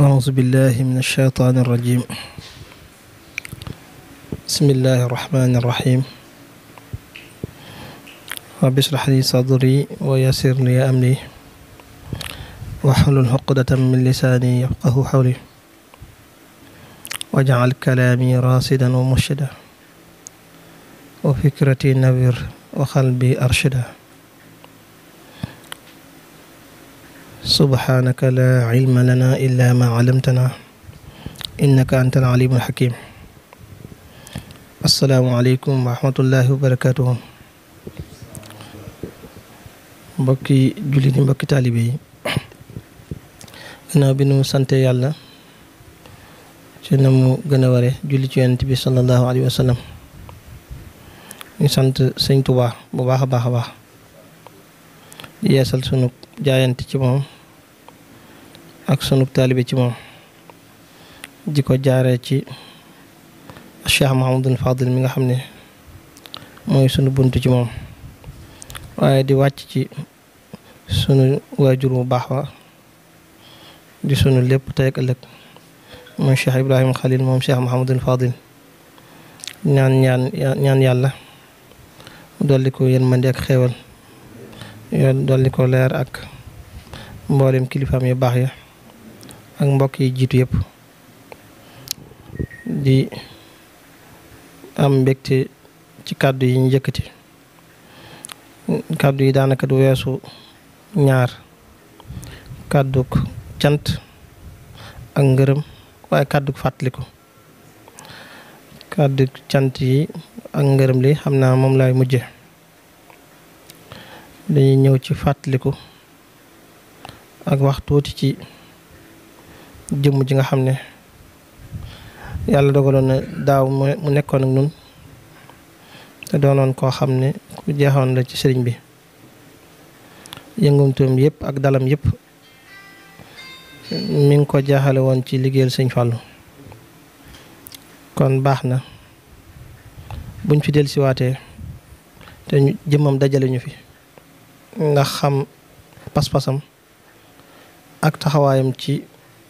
أعوذ بالله من الشيطان الرجيم. بسم الله الرحمن الرحيم. رب اشرح لي صدري ويسر لي أمري واحلل عقدة من لساني يفقه قولي واجعل كلامي راشدا ومرشدا وفكرتي نوير وقلبي أرشدا. سبحانك لا علم لنا إلا ما علمتنا إنك أنت العليم الحكيم. السلام عليكم ورحمة الله وبركاته. mbokki jullit yi mbokki taalibe yi gannaaw bi nu sante yàlla ci na mu gën a ware julli ci yonent bi sallallahu alayhi wa sallam ñu sant sëñ Tuubaa bu baax a baax a baax di yeesal sunu jaayante ci moom ak sunu taalibe ci moom di ko jaaree ci Cheikh Mahamadul Fadil mi nga xam ne mooy sunu bunt ci moom waaye di wàcc ci sunu waajur bu baax wa di sunu lépp tey ak ëllëg mooy Cheikh Ibrahima Khalil moom Cheikh Mahamadul Fadil ñaan yàlla dolli ko yërmande ak xéewal dolli ko leer ak mboolem kilifaam yu baax ya ak mbokk yi jiitu yëpp di am mbégte ci kàddu yi ñu yëkkati kàddu yi daanaka du weesu ñaar kàdduk cant ak ngërëm waaye kàdduk fàttaliku kàdduk cant yi ak ngërëm li xam naa moom laay mujje dañuy ñëw ci fàttaliku ak wax tuuti ci jëmm ji nga xam ne yàlla dogaloon na daaw mu nekkoon ak nun te doonoon koo xam ne ku jeexoon la ci sëriñ bi yëngumtoom yëpp ak dalam yëpp mi ngi ko jaaxale woon ci liggéeyal sëñ Fallou kon baax na buñ fi dellusiwaatee te jëmmam dajale ñu fi ndax xam pas-pasam ak taxawaayam ci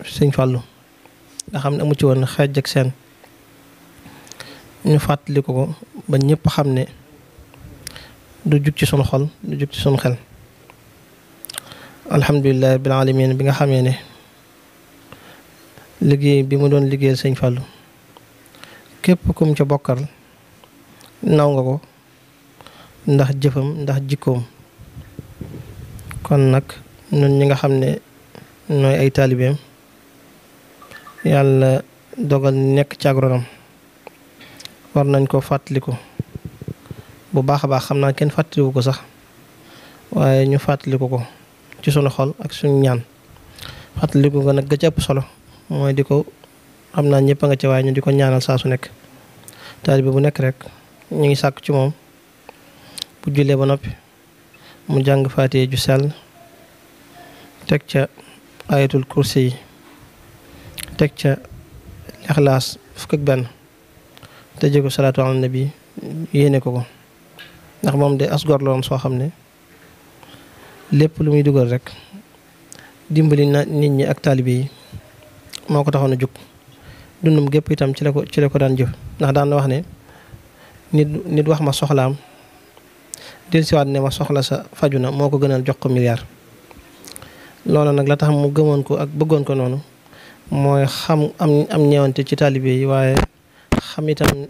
sëñ Fallou nga xam ne amu ci woon xeej ak seen ñu fàttali ko ba ñëpp xam ne du jug ci sunu xol du jug ci sunu xel alhamdulilah bil alamin bi nga xamee ne liggéey bi mu doon liggéeyal sëñ Fallou képp kum ca bokkal naw nga ko ndax jëfam ndax jikkoom kon nag ñun ñi nga xam ne nooy ay taalibeem yàlla dogal nekk ci agronam war nañ ko fàttaliku bu baax a baax xam naa kenn fàttaliku ko sax waaye ñu fàttaliku ko ci sunu xol ak suñu ñaan fàttaliku ko nag ga ci ëpp solo mooy di ko xam naa ñëpp a nga ci waaye ñu di ko ñaanal saa su nekk taalibe bu nekk rek ñu ngi sàkk ci moom bu jullee ba noppi mu jàng faatiha ju sell teg ca ayatul kursi yi teg ca Ixlaas fukk ak benn tëjee ko salaatu ala nabi yéene ko ndax moom de asgor la woon soo xam ne lépp lu muy dugal rek dimbali na nit ñi ak taalibe yi moo ko taxoon a jóg dundum gépp itam ci la ko daan jëf ndax daan na wax ne nit wax ma soxlaam del siwaat ne ma soxla sa faju na moo ko gënal jox ko milliard loolu nag la tax mu gëmoon ko ak bëggoon ko noonu mooy xam am ñeewante ci taalibe yi waaye xam itam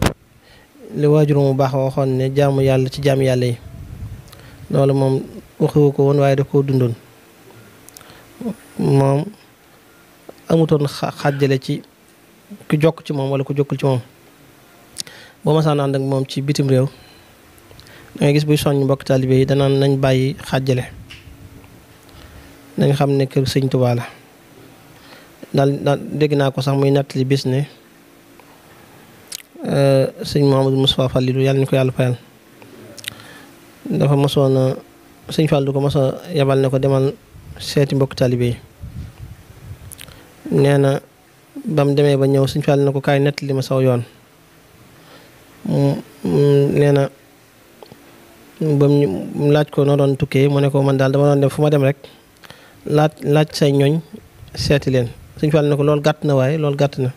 li waajur mu baax waxoon ne jaamu yàlla ci jaamu yàlla yi loolu moom waxewu ko woon waaye da koo dundoon moom amutoon xàjjale ci ku jokk ci moom wala ku jokkul ci moom boo masaan ànd ak moom ci bitim réew dangay gis buy soññ mbokk taalibe yi danaan nañ bàyyi xàjjale nañ xam ne kër sëñ Tuubaa la daal dégg naa ko sax muy nattali bis ne sëñ Mouhamadou Moustapha Fallilou yàlla ñu ko yàlla fayal dafa mosoon sëñ Fall du ko mos a yabal ne ko demal seeti mbokk taalibe yi nee na ba mu demee ba ñëw sëñ Fall ne ko kaay nettali ma saw yoon nee na ba mu laaj ko noo doon tukkee mu ne ko man daal dama doon dem fu ma dem rek laaj say ñooñ seeti leen sëñ Fall ne ko loolu gàtt na waaye loolu gàtt na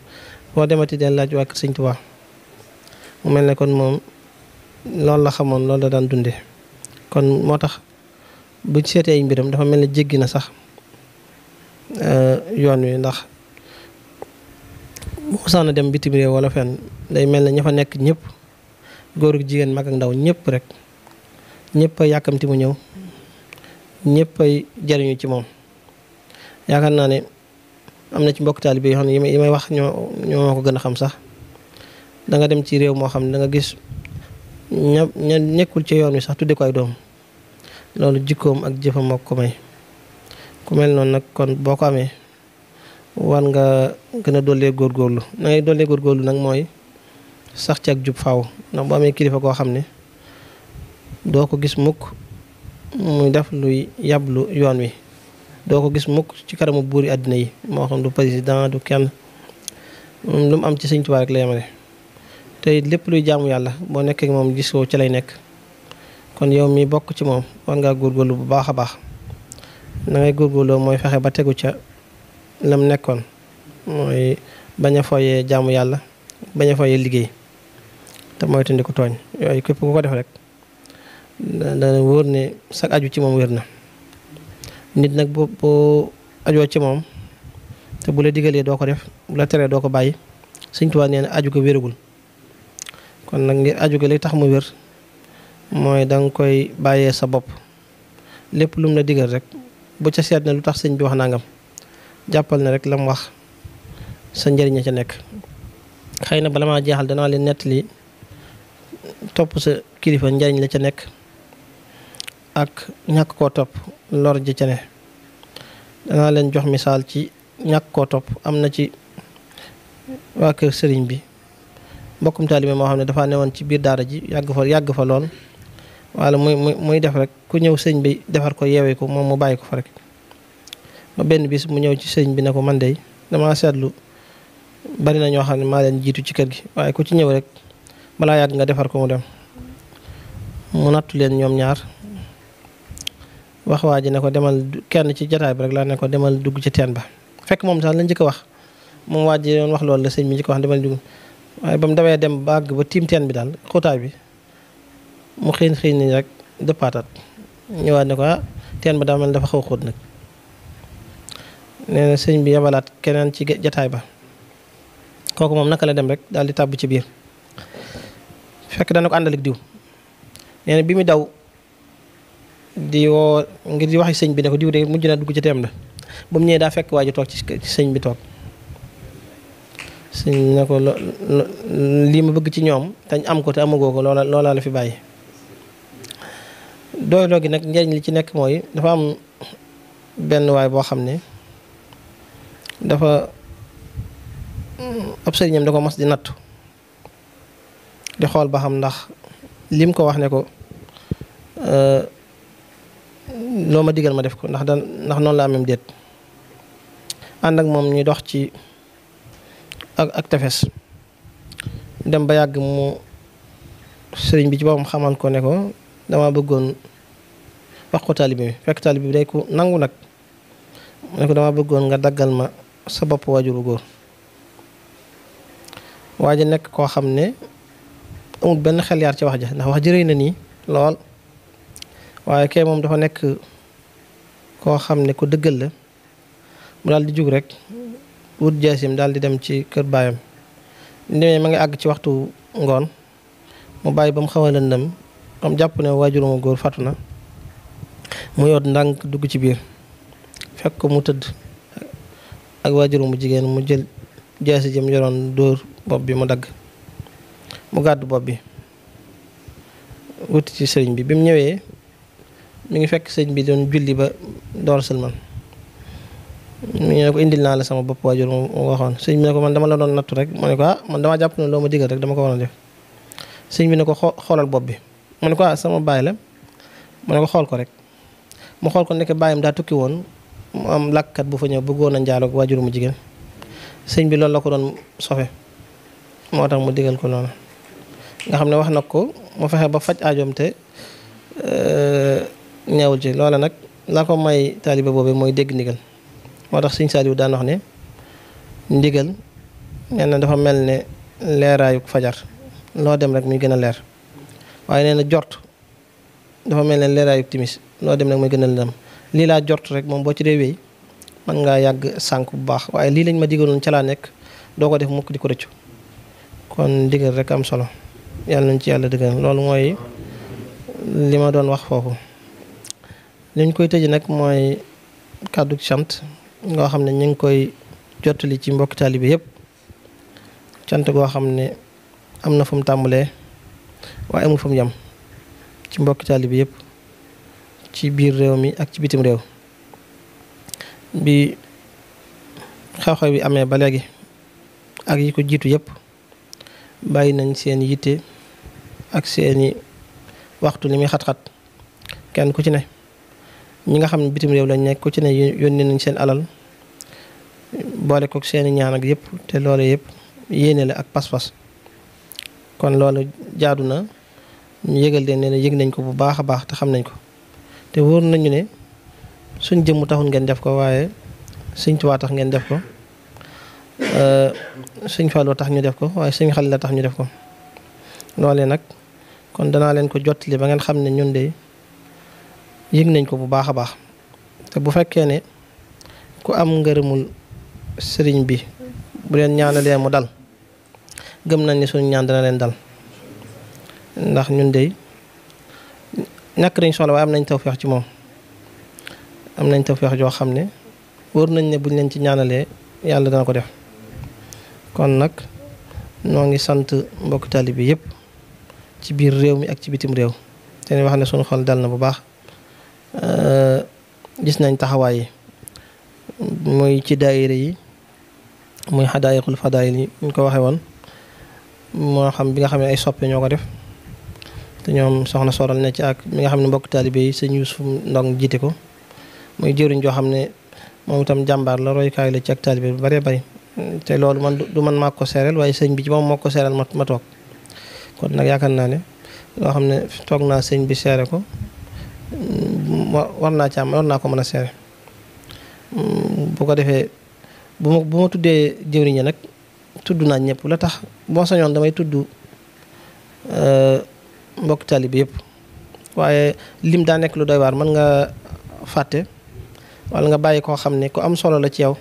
boo demati del laaj waa kër sëñ Tuubaa mu mel ne kon moom loolu la xamoon loolu la daan dunde kon moo tax bu seetee ay mbiram dafa mel ne jéggi na sax yoon wi ndax bu saana dem bitim réew wala fenn day mel ne ña fa nekk ñëpp góor ak jigéen mag ak ndaw ñëpp rek ñëpp a yàkkamti mu ñëw ñëpp ay jariñu ci moom yaakaar naa ne am na ci mbokk taalibe yoo xam ne yi may wax ñoo ma ko gën a xam sax da nga dem ci réew moo xam ne da nga gis ña nekkul ci yoon wi sax tudde ko ay doom loolu jikkoom ak jëfam moo ko may ku mel noonu nag kon boo ko amee war nga gën a dollee góorgóorlu na ngay dollee góorgóorlu nag mooy sax ci ak jub faaw ndax bu amee kilifa koo xam ne doo ko gis mukk muy def luy yablu yoon wi doo ko gis mukk ci kanamu buuri àddina yi moo xam du président du kenn lu mu am ci Sëñ Tuubaa rek la yemale te lépp luy jaamu yàlla boo nekkee moom gis ko ci lay nekk kon yow mi bokk ci moom war ngaa góorgóorlu bu baax a baax na ngay góorgóorloo mooy fexe ba tegu ca lam nekkoon mooy bañ a foyee jaamu yàlla bañ a foyee liggéey te mooy tandi ko tooñ yooyu képp ku ko def rek dana wóor ne sag aju ci moom wér na nit nag boo ajoo ci moom te bu la digalee doo ko def bu la teree doo ko bàyyi Sëñ Tuubaa nee na aju ko wéragul kon nag ngir aju ko li tax mu wér mooy danga koy bàyyee sa bopp lépp lu mu la digal rek bu ca seet ne lu tax sëñ bi wax nangam jàppal ne rek la mu wax sa njëriñ a ca nekk xëy na bala maa jeexal danaa leen nettali topp sa kilifa njëriñ la ca nekk ak ñàkk koo topp lor ji ca ne danaa leen jox misaal ci ñàkk koo topp am na ci waa kër sëriñ bi mbokkum taalibe moo xam ne dafa newoon ci biir daara ji yàgg fa lool wala muy def rek ku ñëw sëñ bi defar ko yeewee ko moom mu bàyyi ko fa rek ba benn bis mu ñëw ci sëñ bi ne ko man de damaa seetlu bari na ñoo xam ne maa leen jiitu ci kër gi waaye ku ci ñëw rek balaa yàgg nga defar ko mu dem mu nattu leen ñoom ñaar wax waa ji ne ko demal kenn ci jataay bi rek laa ne ko demal dugg ci teen ba fekk moom sax la njëkk a wax moom waa ji doon wax loolu la sëñ bi njëkk a wax demal dugg waaye ba mu demee dem ba àgg ba tiim teen bi daal xóotaay bi mu xiin ni rek dëppaatat ñëwaat ne ko teen ba daa mel dafa xaw xóot nag nee na sëñ bi yabalaat keneen ci jataay ba kooku moom naka la dem rek daal di tàbb ci biir fekk dana ko àndalik diw nee na bi mu daw di woo ngir di waxi sëñ bi ne ko diw de mujj na dugg ci teen ba ba mu ñëwee daa fekk waa ji toog ci sëñ bi toog sëñ ne ko lii ma bëgg ci ñoom te am ko te amagoo ko loola la fi bàyyi doyloo gi nag njëriñ li ci nekk mooy dafa am benn waay boo xam ne dafa ab sëriñam da ko mas di nattu di xool ba xam ndax lim ko wax ne ko loo ma digal ma def ko ndax noonu la amem déet ànd ak moom ñuy dox ci ak tefes dem ba yàgg mu sëriñ bi ci boppam xamal ko ne ko dama bëggoon wax ko taalibe bi fekk taalibe bi day ko nangu nag mu ne ko dama bëggoon nga daggal ma sa bopp waajuru góor waa ji nekk koo xam ne amul benn xel yaar ci wax ja ndax wax ji rëy na nii lool waaye kay moom dafa nekk koo xam ne ku dëggal la mu daal di jug rek wut jaasim daal di dem ci kër baayam demee ma ngi àgg ci waxtu ngoon mu bàyyi ba mu xaw a lëndëm xam jàpp ne waajuruma góor fatu na mu yoot ndànk dugg ci biir fekk ko mu tëdd ak waajurumu jigéen mu jël jaasi jëm yoroon dóor bopp bi mu dagg mu gàddu bopp bi wuti ci sëriñ bi mu ñëwee mi ngi fekk sëriñ bi doon julli ba door sëlman mi ngi ne ko indil naa la sama bopp waajur mu waxoon sëriñ bi ne ko man dama la doon nattu rek mu ne ko man dama jàpp ne loo ma digal rek dama ko war a def sëriñ bi ne ko xoolal bopp bi mu ne ko sama baay la mu ne ko xool ko rek mu xool ko nekk baayam daa tukki woon mu am làkkat bu fa ñëw bëggoon a njaaloog waajur mu jigéen sëñ bi loolu la ko doon sofe moo tax mu digal ko noonu nga xam ne wax na ko mu fexe ba faj aajoom te ñeewul ci loola nag la ko may taalibe boobu mooy dégg ndigal moo tax sëñ Saaliw daan wax ne ndigal nee na dafa mel ne leeraayu fajar loo dem rek muy gën a leer waaye nee na jort dafa mel ne leeraayu timis loo dem rek muy gën a lëm lii laa jort rek moom boo ci dee wéy mën ngaa yàgg sànk bu baax waaye lii lañ ma digaloon ca laa nekk doo ko def mukk di ko rëccu kon ndigal rek am solo yàlla nañ ci yàlla dëggal loolu mooy li ma doon wax foofu. liñ koy tëj nag mooy kàddu cant ngoo xam ne ñu ngi koy jottali ci mbokki taalibe yëpp cant goo xam ne am na fu mu tàmbalee waaye amul fu mu yem ci mbokki taalibe yëpp ci biir réew mi ak ci bitim réew. bi xew-xew bi amee ba léegi ak yi ko jiitu yëpp bàyyi nañ seen yitte ak seeni waxtu li muy xat-xat kenn ku ci ne ñi nga xam ne bitim réew lañ nekk ku ci ne yónnee nañ seen alal boole kook seeni ñaan ak yëpp te loolu yëpp yéene la ak pas-pas kon loolu jaadu na ñu yëgal leen ne yëg nañ ko bu baax a baax te xam nañ ko te wóor nañu ne suñ jëmm taxul ngeen def ko waaye Sëñ Tuubaa tax ngeen def ko Sëñ Fallu tax ñu def ko waaye Sëñ Xalil la tax ñu def ko loolee nag kon danaa leen ko jottali ba ngeen xam ne ñun de yëg nañ ko bu baax a baax te bu fekkee ne ku am ngërëmul sëriñ bi bu leen ñaanalee mu dal gëm nañ ne suñu ñaan dana leen dal ndax ñun de ñàkk nañ soxla waaye am nañ tawfeex ci moom am nañ tawfeex joo xam ne wóor nañ ne buñ leen ci ñaanalee yàlla dana ko def kon nag noo ngi sant mbokk taalibe bi yëpp ci biir réew mi ak ci bitim réew te wax ne suñu xol dal na bu baax gis nañ taxawaay yi muy ci daayira yi muy xadaayiqul fadaayil yi ñu ko waxee woon moo xam bi nga xam ne ay soppe ñoo ko def te ñoom soxna Soral ne ci ak mi nga xam ne mbokk taalibe yi sëñ Yuusuf Ndong jiite ko muy jëriñ joo xam ne moom itam jàmbaar la roykaay la ci ak taalibe bu bëree bëri te loolu man du man maa ko seereel waaye sëñ bi ci moom moo ko seereel ma toog kon nag yaakaar naa ne loo xam ne toog naa sëñ bi seere ko war naa ko mën a seere bu ko defee bu ma tuddee jëwriñ ñi nag tudd naa ñëpp la tax boo sañoon damay tudd mbokk taalibe yëpp waaye lim daa nekk lu doy waar mën nga fàtte wala nga bàyyi koo xam ne ku am solo la ci yow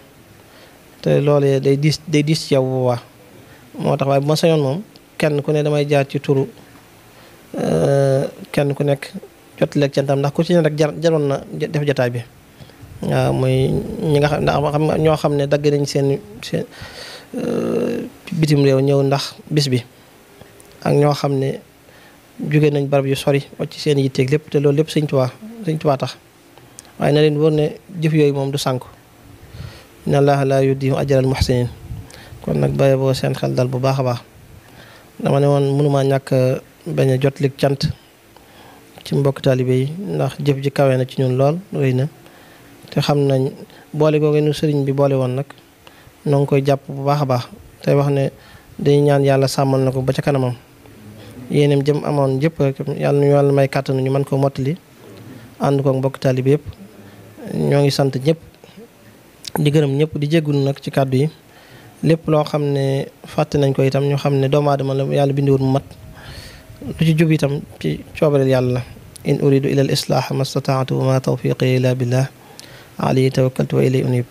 te loolee day diis ci yow bu baax moo tax waaye bu ma sañoon moom kenn ku ne damay jaar ci turu kenn ku nekk jot leeg cantam ndax ku ci ne rek jaroon na def jataay bi waaw muy ñi nga xam ndax ñoo xam ne dagg nañ seen bitim réew ñëw ndax bis bi ak ñoo xam ne jóge nañ barab yu sori wacc seen yitteeg lépp te loolu lépp Sëñ Tuubaa tax waaye na leen wóor ne jëf yooyu moom du sànku inna Allaaha laa yudii'u ajral muhsinin kon nag baye boo seen xel dal bu baax a baax dama ne woon mënumaa ñàkk bañ a jot lig cant ci mbokk taalibe yi ndax jëf ji kawe na ci ñun lool rëy na te xam nañ boole googu nu sëriñ bi boole woon nag noo ngi koy jàpp bu baax a baax tey wax ne dañuy ñaan yàlla sàmmal na ko ba ca kanamam yéenem jëm amoon jëpp rek yàlla may kàttanu ñu mën koo mottali ànd ko mbokk taalibe yëpp ñoo ngi sant ñëpp di gërëm ñëpp di jéggulu nag ci kàddu yi lépp loo xam ne fàtte nañ ko itam ñu xam ne doomu aadama la yàlla bindiwul mu mat lu ci jub itam ci coobareel yàlla la in uridu ila al islaaha mastataatu wa ma tawfiqi illa billah alayhi tawakkaltu wa ilayhi unib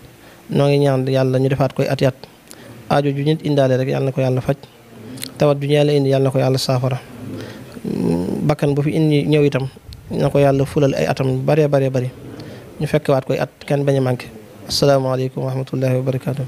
noo ngi ñaan yàlla ñu defaat koy at aajo ju nit indaale rek yàlla na ko yàlla faj tawat ju ñu yàlla indi yàlla na ko yàlla saafara bakkan bu fi indi ñëw itam na ko yàlla fulal ay atam bare ñu fekkewaat koy at kenn bañ a manqué asalaamaaleykum wa rahmatullahi wa barakaatu.